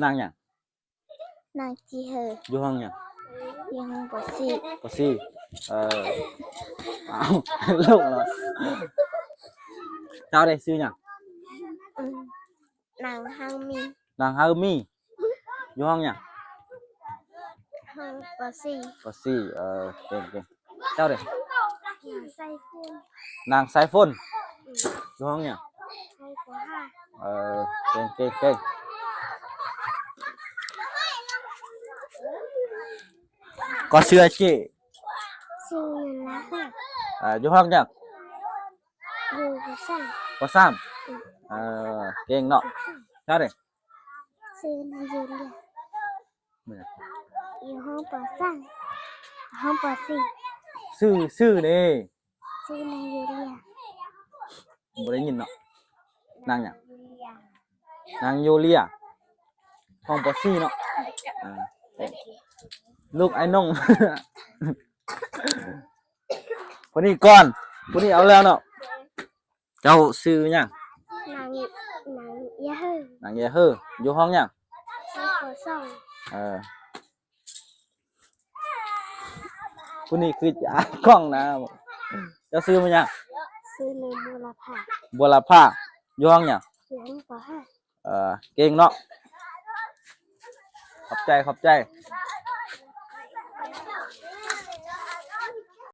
ນາງຫຍັງ? ນາງຈີເຮີ. ຢູ່ຫ້ອງຫຍັງ? ຢູ່ຫ້ອງປໍສີ່. ປໍສີ່. ເອີ ອ້າວ ລົງແລ້ວ. ເຈົ້າເດ ຊື່ຫຍັງ? ອືມ ນາງຮາວມີ. ນາງຮາວມີ. ຢູ່ຫ້ອງຫຍັງ? ຫ້ອງປໍສີ່. ປໍສີ່. ເອີ ເກັ່ງໆ. ເຈົ້າເດ? ນາງສາຍຝົນ. ນາງສາຍຝົນ. ອືມ ຢູ່ຫ້ອງຫຍັງ? ຫ້ອງປໍຫ້າ. ເອີ ເກັ່ງໆໆ. ກໍຊື່ອາເຈ້. ຊື່ລາ. ເອີ ຢູ່ຫ້ອງຫຍັງ? ຢູ່ປໍສາມ. ປໍສາມ. ອືມ ເອີ ເກັ່ງເນາະ. ເຈົ້າເດ? ຊື່ນາງຢູເລຍ. ຢູ່ຫ້ອງປໍສາມ. ຫ້ອງປໍສີ່. ຊື່ ຊື່ເດ? ຊື່ນາງຢູເລຍ. ບໍ່ໄດ້ຍິນເນາະ. ນາງຫຍັງ? ນາງຢູເລຍ. ຫ້ອງປໍສີ່ເນາະ. ອ່າ ລູກອ້າຍນ້ອງ. ຜູ້ນີ້ກ່ອນ. ຜູ້ນີ້ເອົາແລ້ວເນາະ. ເຈົ້າຊື່ຫຍັງ? ນາງ ນາງເຢເຮີ. ນາງເຢເຮີ. ຢູ່ຫ້ອງຫຍັງ? ຫ້ອງປໍສອງ. ເອີ ຜູ້ນີ້ຄືຈະອາຍກ້ອງນະ. ເຈົ້າຊື່ມາຫຍັງ? ຊື່ນາງບົວລະພາ. ບົວລະພາ. ຢູ່ຫ້ອງຫຍັງ? ຢູ່ຫ້ອງປໍຫ້າ. ເອີ ເກັ່ງເນາະ. ຂອບໃຈ ຂອບໃຈ.